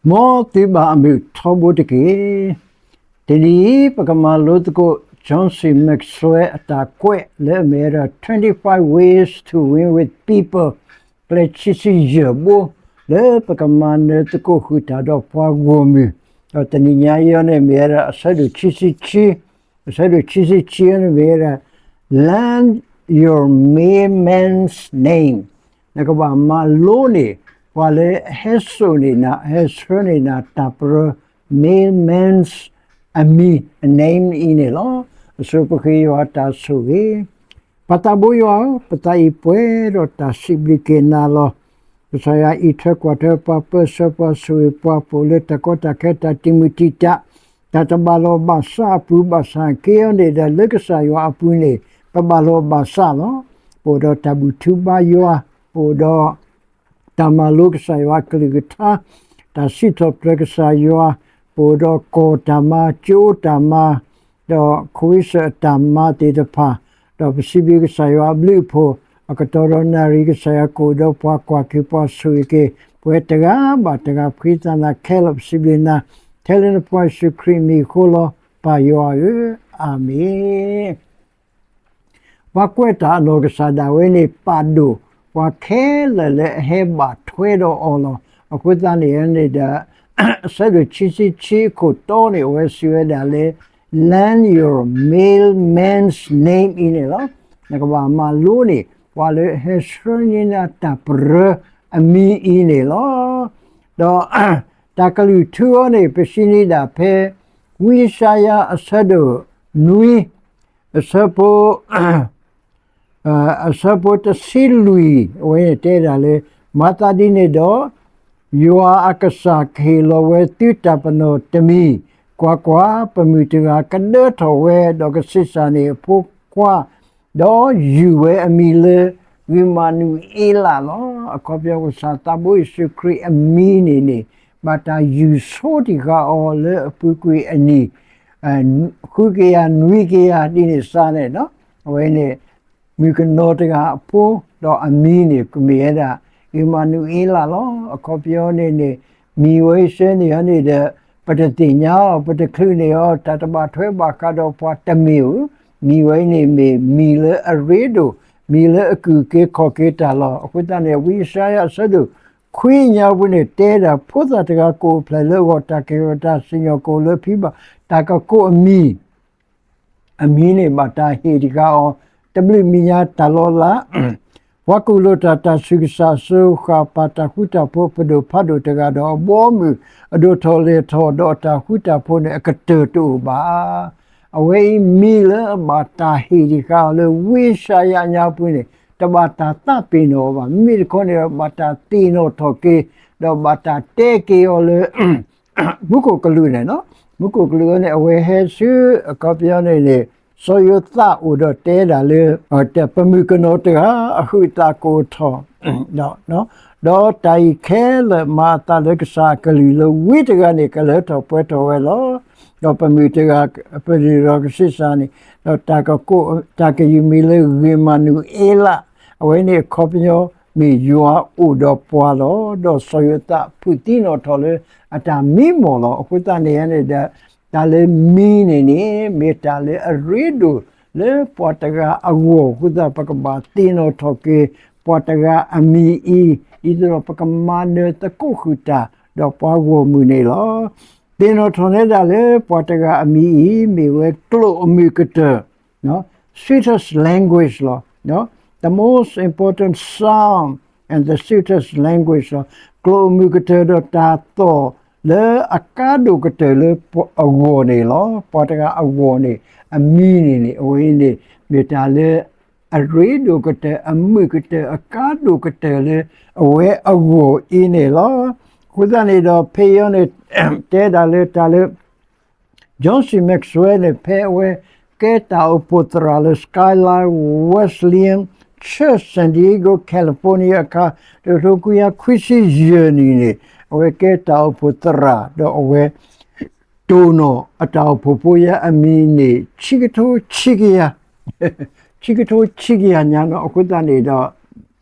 မ်သုဘၣ်အမုာ်ထီဘိတက့ၢ်. တနံၤအံၤ ပကမၤလိသကိး John C Maxwell အတၢ်ကွဲးလၢအမ့ၢ်ဝဲဒၣ် twenty-five Ways to Win with People ကျဲခံဆံယဲၢ်ဘိ လၢပကမၤနၢၤသကိးဃုာ်တၢ်ဒီးပှၤဂီၢ်မုၢ်, ဒီးတနံၤညါအံၤန့ၣ် မ့ၢ်ဝဲဒၣ်အဆၢဒိၣ်ခံဆံခံ, အဆၢဒိၣ်ခံဆံခံန့ၣ်မ့ၢ်ဝဲဒၣ် Learn your mailman's name. နကဘၣ်မၤလိန့ၢ် ပှၤလၢအဟဲစိာ်န့ၢ်နၤ ဟဲဆှၢန့ၢ်နၤတၢ်ပရၢ mailman's အမံၤ အ name အံၤန့ၣ်လီၤ. အဆိပဃ့ယွၤတၢ်ဆိၣ်ဂ့ၤ. ပၢ်သးဘိယွၤဧၢ, ပသးအံၤပှဲၤဒီးတၢ်စံးဘျုးက့ၤနၤလီၤ. ကစၢ်ယွၤအံးထွဲကွၢ်ထွဲပှၤ ပၢဆှၢပှၤ ဆိၣ်ဂ့ၤပှၤ ပအိၣ်လၢတၢ်ကီတၢ်ခဲ တၢ်တံာ်မုၢ်တံာ်တာ် တၢ်တဘၣ်လိာ်ဘၣ်စးအပူၤ ဘၣ်ဆၣ်က့ၤအီၤန့ၣ်ဒီး လၢကစၢ်ယွၤအပူၤန့ၣ် ပဘၣ်လိာ်ဘၣ်စးလီၤ. ပအိၣ်ဒီးတၢ်ဘူၣ်ထီၣ်ဘါယွၤ, ပအိၣ်ဒီး တၢ်မၤလိကစၢ်ယွၤအကလုၢ်ကထါ, တၢ်စံးထီၣ်ပတြၢၤကစၢ်ယွၤ, ပအိၣ်ဒီးကီၢ်တၢ်မၤ ကၠိတၢ်မၤ, ဒီးခဝ့စၢၣ်အတၢ်မၤသ့ၣ်တဖၣ်, ဒီးပစံးဘျုးကစၢ်ယွၤအဘျုးအဖှိၣ်, အကတီၢ်ဒီးနၣ်ရံၣ် ကစၢ်ယွၤကအိၣ်ဒီးပှၤ ကွၢ်က့ၤပှၤ ဆိၣ်ဂ့ၤက့ၤ ပဝဲတဂၤဘၣ်တဂၤ ဖှံသးနၤခဲလၢာ် ပစံးဘျုးနၤ ထဲလၢနဖိယ့ၣ်ၡူးခရံာ်အမံၤအဃိလီၤ ပၢ်ယွၤဧၢ, အၤမ့ၣ်. ပှၤကွဲးတၢ်အနီၢ်ကစၢ်ဒၣ်ဝဲန့ၣ် ပာ်ဒိၣ်ပှၤခဲလၢာ်လၢအဟဲဘၣ်ထွဲဒီးအီၤလီၤ. အဃိသတးန့ၣ်န့ၣ်ဒီး အဆၢဒိၣ်ခံဆံခံအခိၣ်တီန့ၣ် အဝဲစံးဝဲဒၣ်လၢ Learn your mailman's name အံၤန့ၣ်လီၤ. နကဘၣ်မၤလိန့ၢ် ပှၤလၢအဟဲဆှၢန့ၢ်နၤတၢ်ပရၢအမံၤအံၤန့ၣ်လီၤ. ဒီး တၢ်ကလုၢ်ထူအီၤန့ၣ် ပစံးန့ၢ်ဒၣ်ဖဲ ဝံယၡါယၤ အဆၢဒိၣ်နွံ အဆၢဖိ အဆၢဖိတဆံလွံၢ် အဝဲန့ၣ်တဲဒၣ်လၢ မၤသးဒ်န့ၣ်ဒီး ယွၤအကစၢ်ကဟ့ၣ်လီၤဝဲသုတၢ်ပနီၣ်တမံၤ, ကွၢ်ကွၢ်, ပမုၢ်တဂၤကဒၢထီၣ်ဝဲ ဒီးကဆံးစၢ်န့ၢ်အဖိခွါ, ဒီးယုၢ်ဝဲအမံၤလၢ ဧ့မၤနူၤအ့လးလီၤ. အခီပညီ ကစၢ်သးဘိယ့ၣ်ၡူးခရံာ်အမံၤန့ၣ်န့ၣ် ဘၣ်တၢ်ယုၢ်ဆိတံၢ်ဃာ်အီၤလၢအပူၤကွံာ်အနံၣ် ဃုကယၤနွံကယၤဒ်န့ၣ်စ့ၢ်န့ၣ်လီၤ. အဝဲန့ၣ် မုၣ်ကနီၤတဂၤအဖိ ဒီးအမံၤန့ၣ် ကမ့ၢ်ဝဲဒၣ် ဧ့မၤနူၤအ့လးလီၤ. အခီပညီန့ၣ်န့ၣ် မံၤဝဲဆှၢန့ၢ်အီၤန့ၣ်ဒီး ပတသ့ၣ်ညါအီၤ ပတချုးန့ၢ်အီၤ တၢ်တဘၣ်ထွဲဘၣ်ဃးဒီးပှၤတမ့ၢ်ဧိၤ, မံၤဝဲအံၤန့ၣ်မ့ၢ်မံၤလၢအရ့ဒိၣ်, မံၤလၢအကူၣ်က့ၤခီၣ်က့ၤတၢ်လီၤ. အဃိသတးန့ၣ် ဝံယၡါယၤအဆၢဒိၣ်ခွံညါပူၤန့ၣ် တဲဒၣ်ဖိသၣ်တဂၤကအိၣ်ဖျဲၣ်လၢအဂီၢ် တၢ်ကဲထီၣ်တၢ်စံၣ်ညီၣ်ကအိၣ်လၢဖံဘၣ် တၢ်ကကိးအမံၤ အမံၤန့ၣ်ဘၣ်တၢ်ဟ့ၣ်တံၢ်ဃာ်အီၤ တဘျုးမံၤညါတၢ်လီၤလး, ပှၤကူၣ်လိာ်တၢ် တၢ်ဆူးကစၢ် စိဃာ်ပၢ် တၢ်ဃူတၢ်ဖိး ပဒိၣ်ဖးဒိၣ်တဂၤဒီး အဘီအမုၢ် အဒိၣ်ထီၣ်လဲၢ်ထီၣ် ဒီးအတၢ်ဃူတၢ်ဖိးန့ၣ် အကတၢၢ်တအိၣ်ဘၣ်. အဝဲအံၤမံၤလၢအဘၣ်တၢ်ဟ့ၣ်တံၢ်ဃာ်အီၤလၢ ဝံယၡါယၤညါပူၤန့ၣ် တဘၣ်တၢ်သးပ့ၤနီၣ်အီၤဘၣ်. မ့မ့ၢ်တခီန့ၣ် ဘၣ်တၢ်သ့ၣ်နီၣ်ထီၣ်က့ၤ ဒီးဘၣ်တၢ်တဲက့ၤအီၤလၢ မူခိၣ်ကလူးန့ၣ်လီၤ. မူခိၣ်ကလူးန့ၣ် အဝဲဟဲဆူ အခီပညီန့ၣ်န့ၣ် စီၤယိၤသးအိၣ်ဒီးတဲဒၣ်လၢ ပမုၣ်ကနီၤတဂၤ အဟုးအသးကအိၣ်ထီၣ် ဒီးတၢ်အံၤခဲလၢာ် မၤအသးလၢကစၢ်အကလုၢ်လၢ ဝံတဂၤန့ၣ် ကလၢထီၣ်ပှဲၤထီၣ်ဝဲလီၤ. ဒီးပမုၣ်တဂၤ ပဒုၣ်ဒီးကဆံးစၢ်န့ၣ် ဒီးတၢ်ကကိး တၢ်ကယုၢ်မံၤလၢ ဧ့မၤနူၤအ့လး, အဝဲန့ၣ်အခီပညီ မ့ၢ်ယွၤအိၣ်ဒီးပှၤလီၤ. ဒီးစီၤယိၤသးဖုးသံနီၣ်ထီၣ်လၢ အတၢ်မံမီၢ်လီၤ. အဃိသတးန့ၣ်န့ၣ်ဒီး တၢ်လၢမံၤန့ၣ်န့ၣ် မ့ၢ်တၢ်လၢအရ့ဒိၣ်လၢပှၤတဂၤအဂီၢ်အဃိသတး ပကဘၣ်သ့ၣ်နီၣ်ထီၣ်က့ၤ ပှၤတဂၤအမံၤအံၤ ဒ်သိးဒီးပကမၤနၢၤသကိးဃုာ်တၢ် ဒီးပှၤဂီၢ်မုၢ်န့ၣ်လီၤ. သ့ၣ်နီၣ်ထီၣ်န့ၢ်ဒၣ်လၢပှၤတဂၤအမံၤအံၤ မ့ၢ်ဝဲကျိာ်အမုာ်ကတၢၢ် sweetest language လီၤ. The most important sound and the sweetest language လီၤ. ကျိာ်အမုာ်ကတၢၢ်ဒီးတၢ်သီၣ်လၢအကါဒိၣ်ကတၢၢ်လၢအဂီၢ်န့ၣ်လီၤ. ပှၤတဂၤအဂီၢ်န့ၣ် အမံၤန့ၣ်န့ၣ် အဝဲအံၤန့ၣ် မ့ၢ်တၢ်လၢ အရ့ဒိၣ်ကတၢၢ် အမုာ်ကတၢၢ် အကါဒိၣ်ကတၢၢ်လၢအဝဲအဂီၢ်အံၤန့ၣ်လီၤ. အဃိသတးန့ၣ်ဒီး ဖဲအံၤန့ၣ် တဲဒၣ်လၢတၢ်လၢ John C Maxwell န့ၣ် ဖဲအဝဲကဲတၢ်အိၣ်ဖှိၣ်သရၣ်လၢ Skyline Wesleyan Church San Diego California အခါ တကထိခွံကယၤခွံဆံယဲၢ်နံၣ်န့ၣ် အဝဲကဲတၢ်အိၣ်ဖှိၣ်သရၣ် ဒီးအဝဲ တိၢ်နီၣ်အတၢ်အိၣ်ဖှိၣ်ဖိအံၤအမံၤန့ၣ် ဆံကထိဆံကယၤ, ဆံကထိဆံကယၤညါနီၤ. အဃိသတးန့ၣ်ဒီး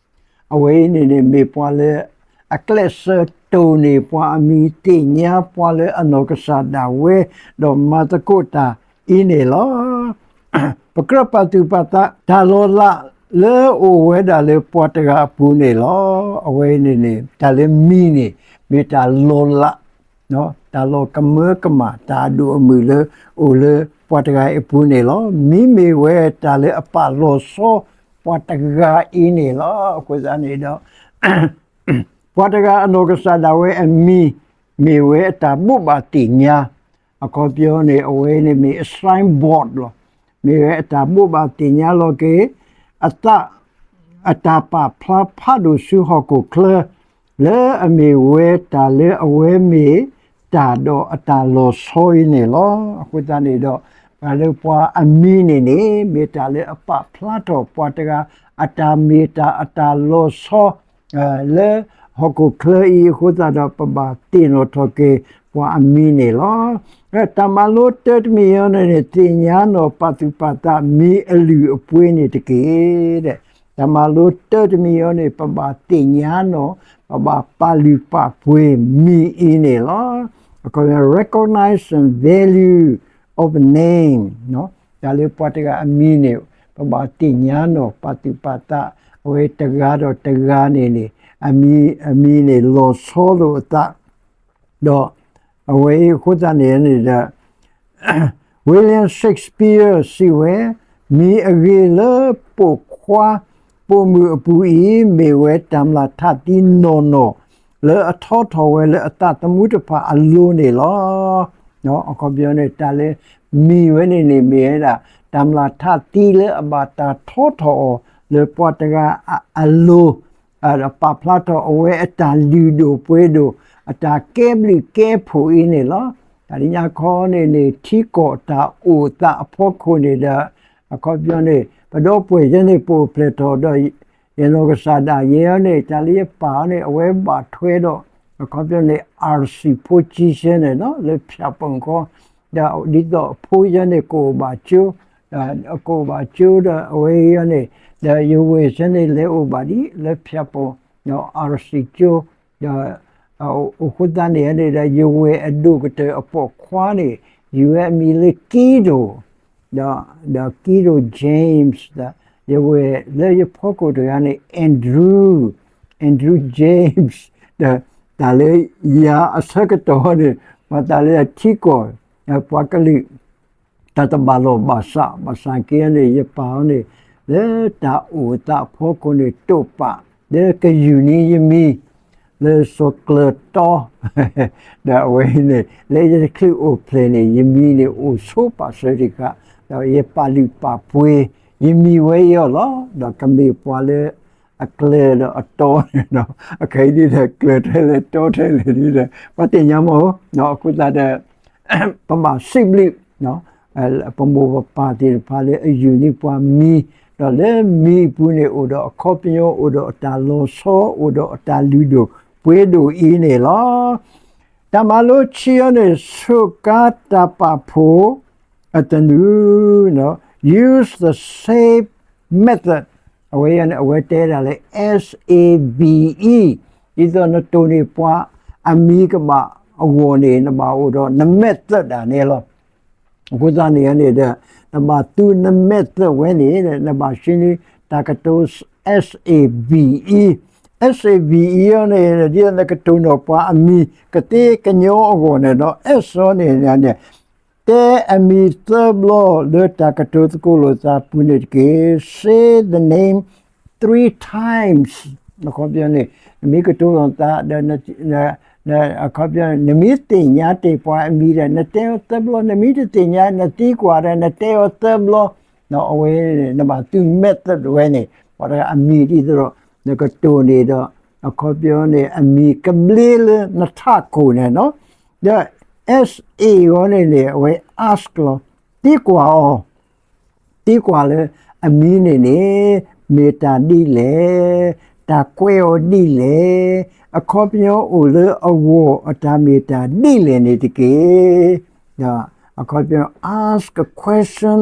အဝဲအံၤန့ၣ်န့ၣ် မ့ၢ်ပှၤလၢအကျဲးစၢး တိၢ်န့ၢ်ပှၤအမံၤ သ့ၣ်ညါပှၤလၢအနီၢ်ကစၢ်ဒၣ်ဝဲ ဒီးမၤသကိးတၢ်အံၤန့ၣ်လီၤ. ပကြၢးပာ်သူၣ်ပာ်သး တၢ်လီၤလးလၢအိၣ်ဝဲဒၣ်လၢပှၤတဂၤအပူၤန့ၣ်လီၤ. အဝဲန့ၣ်န့ၣ် တၢ်လၢမံၤန့ၣ် မ့ၢ်တၢ်လီၤလး တၢ်လီၤကမၢကမၣ် တၢ်အဒိၣ်အမုၢ်လၢအိၣ်လၢပှၤတဂၤအံၤအပူၤန့ၣ်လီၤ. မံၤမ့ၢ်ဝဲတၢ်လၢအပာ်လီၤဆီပှၤတဂၤအံၤန့ၣ်လီၤ. အဃိသတးန့ၣ်ဒီး ပှၤတဂၤအနီၢ်ကစၢ်ဒၣ်ဝဲအမံၤ မ့ၢ်ဝဲအတၢ်ဘိးဘၣ်သ့ၣ်ညါ, အခီပညီန့ၣ် အဝဲန့ၣ်မ့ၢ်အ signboard လီၤ. မ့ၢ်ဝဲအတၢ်ဘိးဘၣ်သ့ၣ်ညါလီၤက့ၤ အသး အတၢ်ပာ်ဖျါဖးဒိၣ်ဆူဟီၣ်ခိၣ်ချၢ လၢအမ့ၢ်ဝဲတၢ်လၢအဝဲမ့ၢ်တၢ်ဒီးအတၢ်လီၤဆီအံၤန့ၣ်လီၤ. အဃိသတးန့ၣ်ဒီး ပှၤလၢပှၤအမံၤန့ၣ်န့ၣ် မ့ၢ်တၢ်လၢအပာ်ဖျါထီၣ်ပှၤတဂၤ အတၢ်မ့ၢ်တၢ်အတၢ်လီၤဆီ လၢဟီၣ်ခိၣ်ချၢအံၤအဃိသတးဒီး ပဘၣ်သ့ၣ်နီၣ်ထီၣ်က့ၤပှၤအမံၤန့ၣ်လီၤ. တၢ်မၤလိတၢတမံၤအံၤန့ၣ်န့ၣ် သ့ၣ်ညါနီၣ်ပာ်သူၣ်ပာ်သးမံၤအလုၢ်အပှ့ၤန့ၣ်တက့ၢ်. တၢ်မၤလိတၢတမံၤအံၤန့ၣ် ပဘၣ်သ့ၣ်ညါနီၣ် ပဘၣ်ပာ်လုၢ်ပာ်ပှ့ၤမံၤအံၤန့ၣ်လီၤ. အခီပညီ recognize and value of a name တၢ်လၢပှၤတဂၤအမံၤန့ၣ် ပဘၣ်သ့ၣ်ညါနီၣ် ပာ်သူၣ်ပာ်သး အဝဲတဂၤဒီးတဂၤန့ၣ်န့ၣ် အမံၤ အမံၤန့ၣ် လီၤဆီလိာ်အသး ဒီးအဝဲအံၤအဃိသတးန့ၣ်န့ၣ်ဒီး William Shakespeare စံးဝဲ, မံၤအဂ့ၤလၢပိာ်ခွါပိာ်မုၣ်အပူၤအံၤ မ့ၢ်ဝဲတၢ်မျၢ်ထးသံနီၢ်နီၢ် လၢအထီထီၣ်ဝဲလၢအသးသမူတဖၣ်အလိၤန့ၣ်လီၤ. အခီပညီန့ၣ် တၢ်လၢမံၤဝဲန့ၣ်န့ၣ် မ့ၢ်ဝဲဒၣ် တၢ်မျၢ်ထးသံလၢအဘၣ်တၢ်ထီထီၣ်အီၤ လၢပှၤတဂၤအလိၤ ဒီးပာ်ဖျါထီၣ်အဝဲအတၢ်လုၢ်ဒိၣ်ပှ့ၤဒိၣ် အတၢ်ကဲဘျုးကဲဖှိၣ်အံၤန့ၣ်လီၤ. တၢ်လၢညါခီန့ၣ်န့ၣ် ထံကီၢ်တၢ်အိၣ်သးအဖီခိၣ်န့ၣ်ဒီး အခီပညီန့ၣ် ပဒီပုၢ်ဝဲၢ်ယဲန့ၣ် ပအိၣ်ဖျဲၣ်ထီၣ်ဒီး ယနီၢ်ကစၢ်ဒၣ်ယဲအံၤန့ၣ် တၢ်လၢယပၢ်အံၤန့ၣ် အဝဲဘၣ်ထွဲဒီး အခီပညီန့ၣ် အၣ်စံၣ်ဖိကၠံစဲန့ၣ်နီၤ လၢဖၠၣ်ပူၤခီ ဒီးဒ်သိးအဖိယဲန့ၣ် ကအိၣ်ဘၣ်ကၠိ ကအိၣ်ဘၣ်ကၠိဒီးအဝဲအံၤန့ၣ် ဒီးယဝဲၢ်စဲန့ၣ် လဲၤအိၣ်ဘၣ်ဒ်လၢဖၠၣ်ပူၤ အၣ်စံၣ်ကၠိ ဒီး အဃိသတးန့ၣ်န့ၣ်ဒီး ယဝဲၢ်အဒိၣ်ကတၢၢ်အပိာ်ခွါန့ၣ် ယဝဲၢ်အမံၤလၢ Guido ဒီး ဒီး Guido James ဒီး ယဝဲၢ်လၢယဖီခိၣ်တဂၤန့ၣ် Andrew Andrew James ဒီး တၢ်လၢယၤအဆၢကတီၢ်န့ၣ် မ့ၢ်တၢ်လၢယထံကီၢ် ပှၤကလုာ် တၢ်တဘၣ်လိာ်ဘၣ်စး ဘၣ်ဆၣ်က့န့ၣ် ယပၢ်အံၤန့ၣ် လၢတၢ်အိၣ်သးအဖီခိၣ်န့ၣ် တိာ်ပာ် လၢကယူၢ်နံၤယမံၤ လၢစီၤကျၢၤတီ ဒီးအဝဲန့ၣ် လၢယတချုးအိၣ်ဖျဲၣ်န့ၣ် ယမံၤန့ၣ်အိၣ်ဆိပာ်စၢၤတံၢ်ဃာ် ဒီးယပာ်လုၢ်ပာ်ပှ့ၤ ယမံၤဝဲအံၤအီၤလီၤ. ဒီးကမ့ၢ်ပှၤလၢအကျၢၤဒီးအတီန့ၣ်ဒီး အခဲအံၤဒ်ဒီး ကျၢၤထဲလဲၣ်တီထဲလဲၣ်ဒ်ဒီး ပှၤသ့ၣ်ညါမ့ၢ် အဃိသတးဒီး ပဘၣ်စံးဘျုး ပမိၢ်ပပၢ်သ့ၣ်တဖၣ်လၢအယူၢ်န့ၢ်ပှၤမံၤ ဒီးလၢမံၤအပူၤန့ၣ် အိၣ်ဒီးအခီပညီ အိၣ်ဒီးအတၢ်လီၤဆီ အိၣ်ဒီးအတၢ်လုၢ်ဒိၣ်ပှ့ၤဒိၣ်အံၤန့ၣ်လီၤ. တၢ်မၤလိခံအံၤန့ၣ် ဆိးကါတၢ်ပာ်ဖှိၣ်အသနူ use the same method အဝဲအံၤန့ၣ် အဝဲတဲဒၣ်လၢ S A V E ဒ်သိးနတိၢ်န့ၢ်ပှၤအမံၤကဘၣ်အဂီၢ်န့ၣ် နဘၣ်အိၣ်ဒီးန method ဒၣ်နဲလီၤ. အဃိသတးန့ၣ်န့ၣ်ဒီး နဘၣ်သူန method ဝဲန့ၣ် နဘၣ်ဆှၢန့ၢ်တၢ်ကတိၤ S A V E S A V E အံၤန့ၣ် ဒ်သိးနကတိၢ်နီၣ်ပှၤအမံၤကသ့ကညီအဂီၢ်န့ၣ်ဒီး S အံၤန့ၣ်န့ၣ် တဲအမံၤသၢဘျီလၢတၢ်ကတိၤသကိးလိာ်သးပူၤန့ၣ်တက့ၢ်. Say the name three times အခီပညီန့ၣ် နမ့ၢ်ကတိၤလိာ်သးဒီး အခီပညီ နမ့ၢ်သ့ၣ်ညါတ့ၢ်ပှၤအမံၤဒီး နတဲအီၤသၢဘျီ နမ့ၢ်တသ့ၣ်ညါ နသံကွၢ်ဒီး နတဲအီၤသၢဘျီ အဝဲန့ၣ် နဘၣ်သူ method ဝဲန့ၣ် ပှၤတဂၤအမံၤဒ်သိးဒီး နကတိၢ်န့ၣ်ဒီး အခီပညီန့ၣ် အမံၤကဘျ့လၢနထးခိၣ်န့ၣ်နီၤ ဒီး S A အံၤန့ၣ်န့ၣ် အဝဲ ask လီၤ သံကွၢ်အီၤ သံကွၢ်လၢအမံၤန့ၣ်န့ၣ် မ့ၢ်တၢ်ဒ်လဲၣ်, တၢ်ကွဲးအီၤဒ်လဲၣ်, အခီပညီအိၣ်လၢအဂီၢ်အတၢ်မ့ၢ်တၢ်ဒ်လဲၣ်န့ၣ်တက့ၢ်. ဒီးအခီပညီ ask a question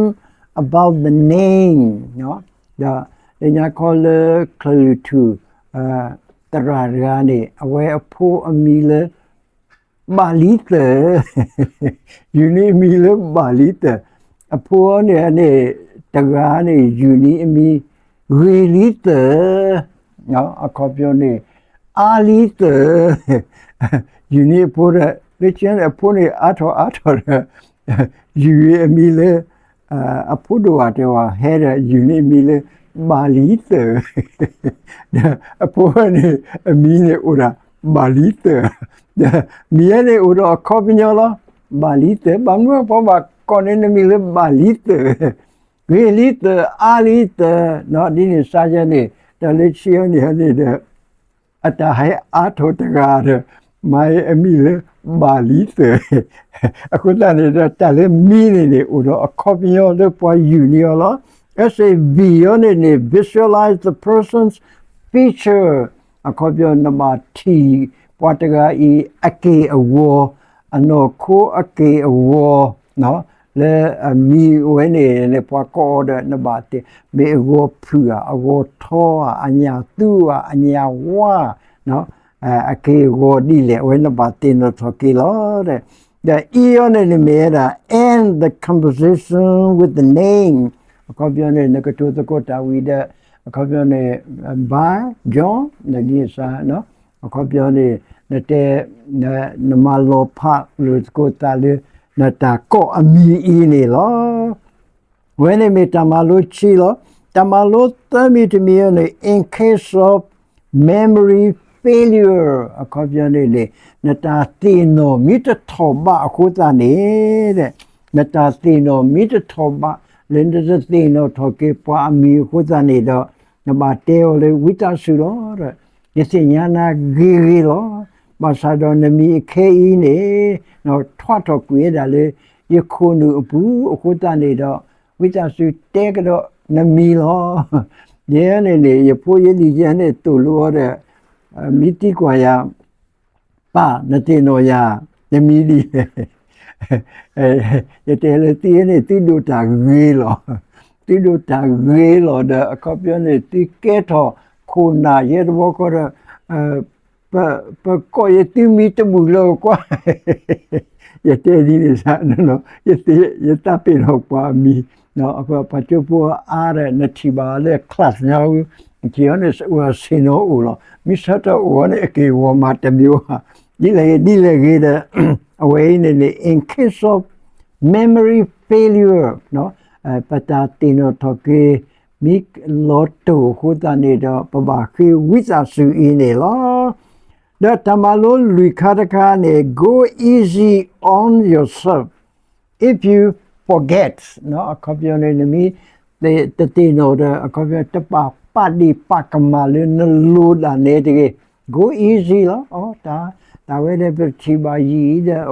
about the name ဒီးလၢညါခီလၢ ကလုၢ်ထူၣ် သရၣ်တဂၤန့ၣ် အဝဲအဖိအမံၤလၢ ဘၣ်လံသၢၣ်, ယူၢ်နံၣ်အမံၤလၢဘၣ်လံသၢၣ်, အဖိန့ၣ်န့ၣ် တဂၤန့ၣ် ယူၢ်နံၣ်အမံၤ ဂ့ၤလံသၢၣ်, အခီပညီန့ၣ် အါလံသၢၣ်, ယူၢ်နံၣ်အဖိဒီး လၢခံန့ၣ် အဖိန့ၣ်အါထီၣ်အါထီၣ်ဒီး ယူၢ်နံၣ်အမံၤလၢ အဖိဒိၣ်ဧါတဲဝဲ ဟဲဒီးယူၢ်နံၣ်အမံၤလၢ ဘၣ်လံသၢၣ်, ဒီးအဖိန့ၣ် အမံၤန့ၣ်အိၣ်ဒၣ် ဘၣ်လံသၢၣ်, ဒီးမံၤန့ၣ်အိၣ်ဒီးအခီပညီလီၤ. ဘၣ်လံသၢၣ် ဘၣ်မနုၤပှၤဘၣ်ကိးန့ၢ်နမံၤလၢဘၣ်လံသၢၣ်, ဂ့ၤလံသၢၣ် အါလံသၢၣ်, ဒ်န့ၣ်စါယဲန့ၣ် ဒီးလၢခံန့ၣ်န့ၣ်ဒီး အတၢ်ဟဲအါထီၣ်တဂၤဒီး မၤအမံၤလၢ ဘၣ်လံသၢၣ်, အဃိသတးန့ၣ်ဒီး တၢ်လၢမံၤန့ၣ်န့ၣ် အိၣ်ဒီးအခီပညီလၢပှၤယူၢ်န့ၢ်အီၤလီၤ. အစ့ၣ်ဘံၣ်အီၤန့ၣ်န့ၣ် visualize the person's feature, အခီပညီနဘၣ်ထံၣ်ပှၤတဂၤအံၤအက့ၢ်အဂီၤ, အနီၢ်ခိအက့ၢ်အဂီၤ, လၢအမံၤဝဲန့ၣ်န့ၣ် ပှၤကိးအီၤဒီးနဘၣ်တဲ မ့ၢ်အဂီၤဖုၣ်ဧါ, အဂီၤထီဧါ, အညၣ်သူဧါ, အညၣ်ဝါ, အက့ၢ်အဂီၤဒ်လဲၣ် အဝဲနဘၣ်သ့ၣ်နီၣ်ထီၣ်က့ၤလီၤ. ဒီးအံၤအီၤန့ၣ်န့ၣ်မ့ၢ်ဝဲဒၣ် and the composition with the name, အခီပညီန့ၣ် နကတိၤသကိးတၢ်ဝံၤဒီး အခီပညီန့ၣ် by John, နဒ်စါ အခီပညီန့ၣ် နတဲ နမၤလီၤဖးလိာ်သကိးသးလၢ နတၢ်ကိးအမံၤအံၤန့ၣ်လီၤ. ဝဲန့ၣ်မ့ၢ်တၢ်မၤလိခံလီၤ. တၢ်မၤလိသၢမံၤတမံၤအံၤန့ၣ် in case of memory failure, အခီပညီန့ၣ်န့ၣ် နတၢ်သ့ၣ်နီၣ်မ့ၢ်တထီၣ်ဘးအဃိသတးန့ၣ် နတၢ်သ့ၣ်နီၣ်မ့ၢ်တထီၣ်ဘး လၢနတသ့ၣ်နီၣ်ထီၣ်က့ၤပှၤအမံၤအဃိသတးန့ၣ်ဒီး နဘၣ်တဲအီၤလၢဝံသးစူၤလီၤ. ယသ့ၣ်ညါနၤဂ့ၤဂ့ၤလီၤ. ဘၣ်ဆၣ်ဒီးနမံၤအခဲအံၤန့ၣ် နထွါထီၣ်ကွံာ်ဝဲဒၣ်လၢ ယခိၣ်နူာ်အပူၤအဃိသတးန့ၣ်ဒီး ဝံသးစူၤတဲကဒီးနမံၤလီၤ. ယဲန့ၣ်န့ၣ် ယဖိယလံၤယဲန့ၣ်သိၣ်လိအီၤဒီး မ့ၢ်သံကွၢ်ယၤ ပၢ် နသ့ၣ်နီၣ်ယၤ နမံၤဒ်လဲၣ်. ယတဲလၢသုန့ၣ် သုဒိးတၢ်ဂ့ၤလီၤ. သုဒိးတၢ်ဂ့ၤလီၤဒီး အခီပညီန့ၣ် သုကဲထီၣ်ခိၣ်နၢ်ယဲတဘျီဃီဒီး ပကိးယသုမံၤတဘူၣ်လၢၤကွၢ်. ယတဲဒ်န့ၣ်စ့ၢ် ယသးပ့ၤနီၣ်ပှၤအမံၤ, ပှၤကၠိဖိအါဒီး နထံၣ်ဘၣ်လၢ class ညါဝဲ နထံၣ်အီၤန့ၣ် အိၣ်ဆ့ၣ်နီၤအိၣ်လီၤ. မ့ၢ်ဆၢထၢၣ်အိၣ်အီၤန့ၣ် အက့ၢ်အဂီၤမၤတမံၤဘၣ်. ဒ်လဲၣ်ဂ့ၤ ဒ်လဲၣ်ဂ့ၤဒီး အဝဲအံၤန့ၣ်န့ၣ် in case of memory failure, ပတၢ်သ့ၣ်နီၣ်ထီၣ်က့ၤ မ့ၢ်လီၤတိၢ်အဃိသတးန့ၣ်ဒီး ပဘၣ်ဃ့ဝံသးစူၤအံၤန့ၣ်လီၤ. ဒီးတၢ်မၤလိလွံၢ်ခါတခါန့ၣ် go easy on yourself if you forget, အခီပညီန့ၣ် နမ့ၢ်တသ့ၣ်နီၣ်ဒီး အခီပညီ တပာ်ပာ်ဒ့ၣ်ပာ်ကမၣ်လၢနလိၤဒၣ်နဲတဂ့ၤ, go easy လီၤ. တၢ်ဝဲဒၣ်ပထံၣ်ဘၣ်ယံာ်ဒီး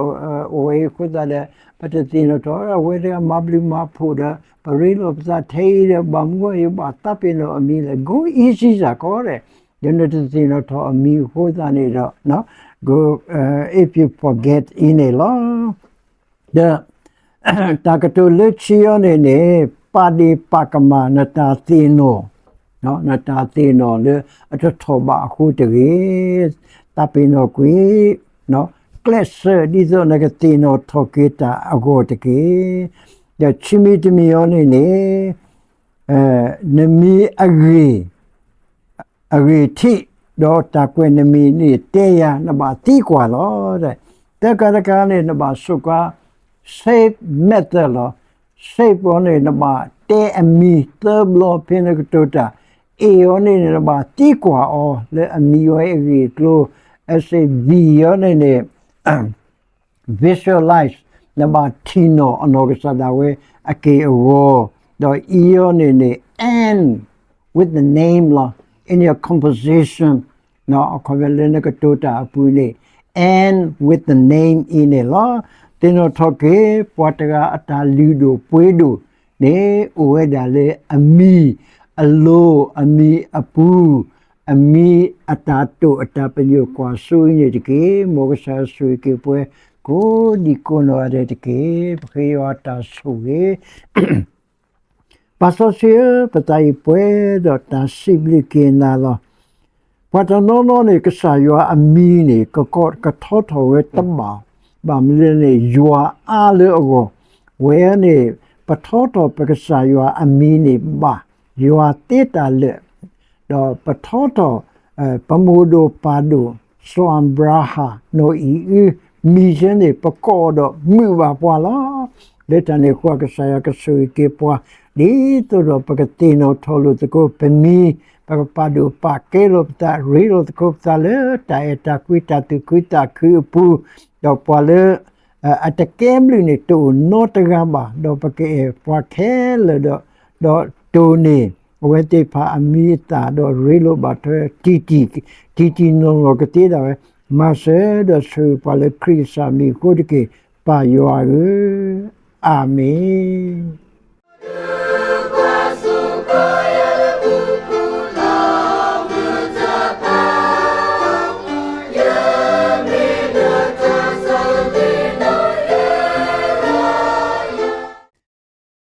အဝဲအံၤအဃိသတးဒီး ပတသ့ၣ်နီၣ်ထီၣ် အဝဲတဂၤမၤဘျုးမၤဖှိၣ်ဒီး ပရ့လိာ်ပသးထဲအံၤဒီး ဘၣ်မနုၤအဃိယဘၣ်သးပ့ၤနီၣ်အမံၤလဲၣ်, go easy စ့ၢ်ကီးဒီး ဒီးနတသ့ၣ်နီၣ်ထီၣ်အမံၤအဃိသတးန့ၣ်ဒီး if you forget အံၤန့ၣ်လီၤ. ဒီး တၢ်ကတိၤလၢခံအံၤန့ၣ်န့ၣ် ပာ်ဒ့ၣ်ပာ်ကမၣ်နတၢ်သ့ၣ်နီၣ်, နတၢ်သ့ၣ်နီၣ်လၢအတထီၣ်ဘးအဃိတဂ့ၤ, သးပ့ၤနီၣ်ကွံာ် ကျဲးစၢး ဒ်သိးနကသ့ၣ်နီၣ်ထီၣ်က့ၤတၢ်အဂီၢ်တက့ၢ်. ဒီးခံမံၤတမံၤအံၤန့ၣ်န့ၣ် နမံၤအဂ့ၢ် အဂ့ၢ်ထံး ဒီးတၢ်ကွဲးနမံၤန့ၣ်တဲယၤ နဘၣ်သံကွၢ်လီၤ. သၢခါတခါန့ၣ် နဘၣ်ဆိၣ်ကွၢ် save method လီၤ. save အီၤန့ၣ် နဘၣ်တဲအမံၤသၢဘျီဖဲနကတိၤတၢ်, အ့ၣ်အီၤန့ၣ် နဘၣ်သံကွၢ်အီၤလၢအမံၤဝဲအဂ့ၢ်အကျိၤ, အစ့ၣ်ဘံၣ်အီၤန့ၣ်န့ၣ် visualize နဘၣ်ထံၣ်နီၣ်အနီၢ်ကစၢ်ဒၣ်ဝဲအက့ၢ်အဂီၤ, ဒီးအံၤအီၤန့ၣ်န့ၣ် end with the name လီၤ. In your composition အခီပညီလၢနကတိၤတၢ်အပူၤန့ၣ် end with the name အံၤန့ၣ်လီၤ. သ့ၣ်နီၣ်ထီၣ်က့ၤ ပှၤတဂၤအတၢ်လုၢ်ဒိၣ်ပှ့ၤဒိၣ်န့ၣ် အိၣ်ဝဲဒၣ်လၢအမံၤအလိၤ အမံၤအပူၤ အမံၤအတၢ်တိာ်အတၢ်ပညိၣ်ကွၢ်စိအံၤန့ၣ်တက့ၢ်. မ်ကစၢ်ဆိၣ်ဂ့ၤက့ၤပှၤ ကိးဒံကိးနီၢ်ဂၤဒဲးတက့ၢ်. ပဃ့ယွၤတၢ်ဆိၣ်ဂ့ၤ ပၢ်စီဆှံဧၢ, ပသးအံၤပှဲၤဒီးတၢ်စံးဘျုးက့ၤနၤလီၤ. ပှၤတနီၤနီၤန့ၣ် ကစၢ်ယွၤအမံၤန့ၣ် ကကိးကထီထီၣ်ဝဲတဘၣ်, ဘၣ်မနုၤလဲၣ်န့ၣ် ယွၤအါလၢအဂီၢ်, ဝဲန့ၣ် ပထီထီၣ်ပကစၢ်ယွၤအမံၤန့ၣ်ဘၣ်, ယွၤသ့တၢ်လၢာ်, ဒီးပထီထီၣ် ပမိၢ်ဒိၣ်ပၢ်ဒိၣ် စီၤအၤဘြၤဟၣ် နီၢ်အံၤအု မံၤဆၢန့ၣ် ပကိးဒီးမုာ်ဘၣ်ပှၤလီၤ. လၢတၢ်န့ၣ်အဃိ ကစၢ်ယွၤကဆိၣ်ဂ့ၤက့ၤပှၤ ဒ်သိးဒီးပကသ့ၣ်နီၣ်ထီၣ်လိာ်သကိးပမံၤ, ပကပာ်ဒိၣ်ပာ်ကဲလိာ်ပသး ရ့လိာ်သကိးပသးလၢတၢ်အဲၣ်တၢ်ကွံ တၢ်သူၣ်ခုသးခုအပူၤ, ဒီးပှၤလၢ အတကဲဘျုးန့ၣ် တအိၣ်နီတဂၤဘၣ်, ဒီးပကအဲၣ်ပှၤခဲလၢာ်ဒီး, ဒီးတိၢ်န့ၢ် အဝဲသ့ၣ်တဖၣ်အမံၤအသၣ် ဒီးရ့လိာ်ဘၣ်ထွဲ တံၢ်တံၢ်နီၢ်နီၢ်ကသ့ဒၣ်ဝဲ, မၤစၢၤဒီးဆိၣ်ဂ့ၤပှၤလၢခရံာ်ကစၢ်မံၤအဃိတက့ၢ်, ပၢ်ယွၤဧၢ, အၤမ့ၣ်.